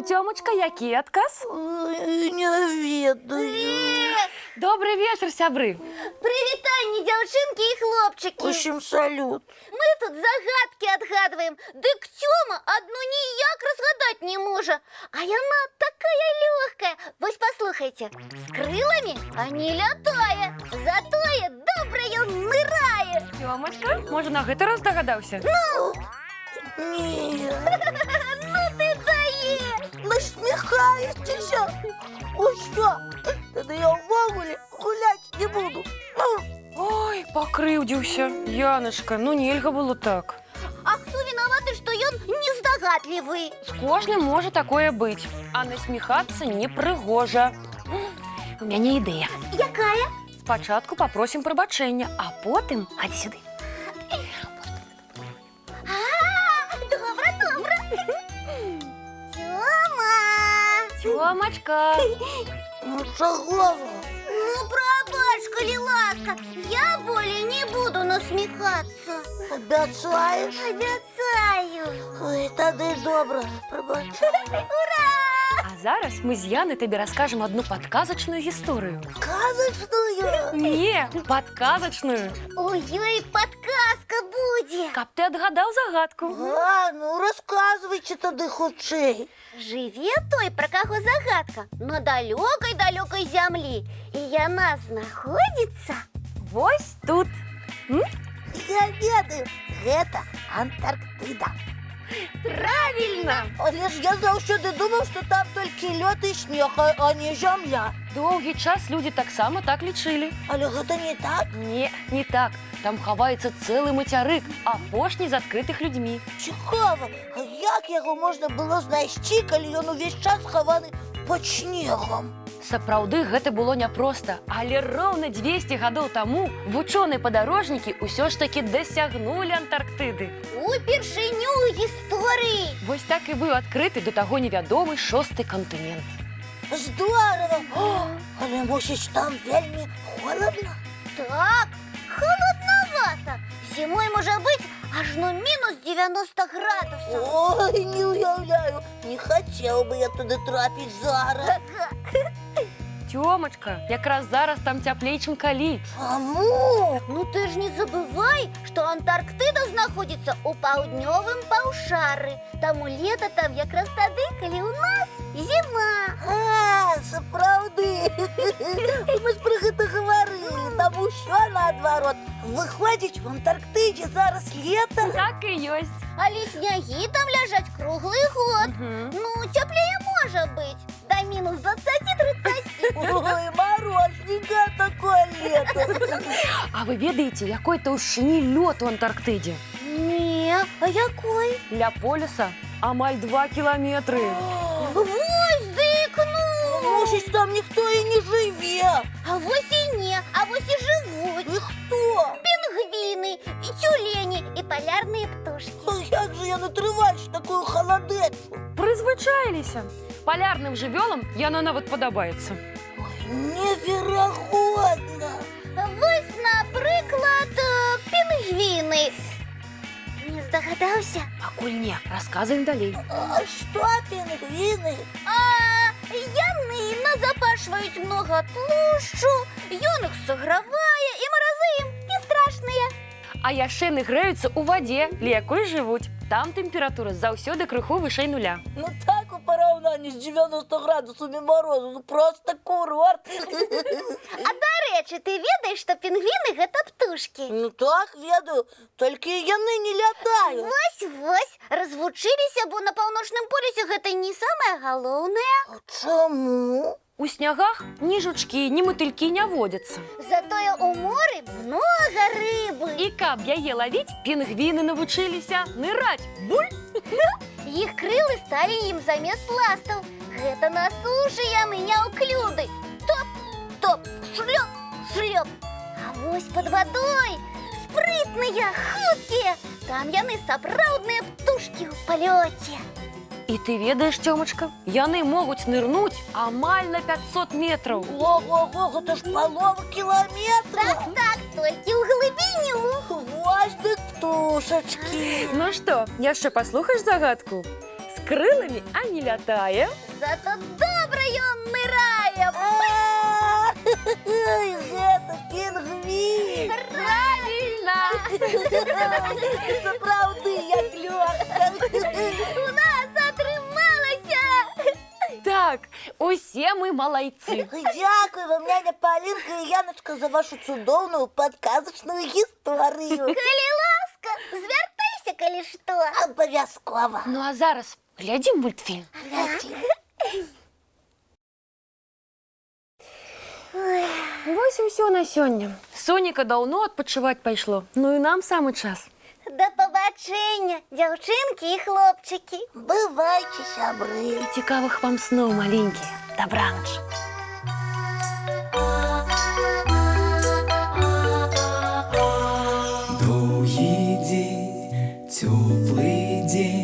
Ну, Цёмачка, які адказ? Ой, не ведаю. Добры вечар, сябры. Прывітанне, дзяўчынкі і хлопчыкі. Усім салют. Мы тут загадкі адгадваем. Дык Цёма адну ніяк разгадаць не можа. А яна такая лёгкая. Вось паслухайце. З крыламі, а не лятае. Затое добра ён нырае. Цёмачка, можа, на гэты раз здагадаўся? Не, Ну ты даеш. насміхаецеся. Усё, тады я ўвогуле гуляць не буду. Ой, пакрыўдзіўся. Яначка, ну нельга было так. А хто вінаваты, што ён нездагадлівы? З кожным можа такое быць, а насміхацца непрыгожа. У мяне ідэя. Якая? Спачатку папросім прабачэння, а потым хадзі сюды. А, добра, добра. Цёма. Цёмачка, Ну чаго вам? Ну, прабач, калі ласка, я болей не буду насміхацца. Абяцаеш? Абяцаю. Ой, тады добра, прабач. Ура! А зараз мы з Янай табе раскажам адну падказачную гісторыю. Казачную? Не, падказачную. Ой-ой, падказка будзе. Каб ты адгадаў загадку. А, ну расказвайце тады хутчэй. Жыве той, пра каго загадка, на далёкай-далёкай зямлі. І яна знаходзіцца. Вось тут. Я ведаю, гэта Антарктыда. Правільна! Але ж я заўсёды думаў, што там толькі лёд і снег, а не зямля. Доўгі час людзі таксама так лічылі. Але гэта не так. Не, не так. Там хаваецца цэлы мацярык, апошні з адкрытых людзьмі. Цікава, а як яго можна было знайсці, калі ён увесь час хаваны пад снегам? Сапраўды, гэта было няпроста, але роўна 200 гадоў таму вучоныя-падарожнікі ўсё ж такі дасягнулі Антарктыды. Упершыню ў гісторыі. Вось так і быў адкрыты да таго невядомы шосты кантынент. Здорава! О, але, мусіць, там вельмі холадна. Так, халаднавата. Зімой можа быць ажно мінус 90 градусаў. Ой, не уяўляю, не хацеў бы я туды трапіць зараз. Цёмачка, якраз зараз там цяплей, чым калі. Чаму? Ну ты ж не забывай, што Антарктыда знаходзіцца ў паўднёвым паўшары. Таму лета там якраз тады, калі ў нас зіма. А, сапраўды. Мы ж пра гэта гаварылі, там усё наадварот. Выходзіць, в Антарктыдзе зараз лета. Так і ёсць. Але снягі там ляжаць круглы год. Ну, цяплее можа быць. Да мінус 20-30. Ой, марозненько такое лето. А вы ведаеце, якой таўшчыні лёд у Антарктыдзе? Не, а якой? Ля полюса амаль 2 кіламетры. Вось дык ну! Мусіць, там ніхто і не жыве. А вось і не, а вось і жывуць. І хто? Пінгвіны, і цюлені, і палярныя птушкі. А як жа яны трываюць такую халадэчу? Прызвычаіліся. Палярным жывёлам яна нават падабаецца. Ой, неверагодна. Вось, напрыклад, пінгвіны. Не здагадаўся? Пакуль не, расказваем далей. А што пінгвіны? А яны назапашваюць многа тлушчу, ён іх сагравае, і маразы ім не страшныя. А яшчэ яны грэюцца ў вадзе, ля якой жывуць. Там тэмпература заўсёды крыху вышэй нуля. Ну так, у параўнанні з 90 градусамі марозу, ну проста курорт. А дарэчы, ты ведаеш, што пінгвіны гэта птушкі? Ну так, ведаю, толькі яны не лятаюць. Вось, вось, развучыліся, бо на паўночным полюсе гэта не самае галоўнае. А чаму? У снягах ні жучкі, ні матылькі не водзяцца. Затое ў моры многа рыбы. І каб яе лавіць, пінгвіны навучыліся ныраць. Буль! Іх крылы сталі ім замест ластаў. Гэта на сушы яны няўклюды. Топ, топ, шлёп, шлёп. А вось пад вадой спрытныя, хуткія. Там яны сапраўдныя птушкі ў палёце. І ты ведаеш, Цёмачка, яны могуць нырнуць амаль на 500 метраў. Ого-го, гэта ж палова кіламетра. Так, так, толькі ў глыбіню. Вось дык птушачкі. Ну што, яшчэ паслухаеш загадку? З Крыламі, а не лятае. Зато добра ён нырае. А, гэта пінгвін. Правільна! Сапраўды, як лёгка. У нас атрымалася! Так, усе мы малайцы. Дзякую вам, няня Палінка і Яначка, за вашу цудоўную падказачную гісторыю. Калі ласка, звяртайся, калі што. Абавязкова. Ну а зараз глядзім мультфільм. Глядзім. Вось і ўсё на сёння. Сонейка даўно адпачываць пайшло. Ну і нам самы час. Да пабачэння, дзяўчынкі і хлопчыкі. Бывайце, сябры. І цікавых вам сноў, маленькія. Дабранач. Доўгі дзень, цёплы дзень.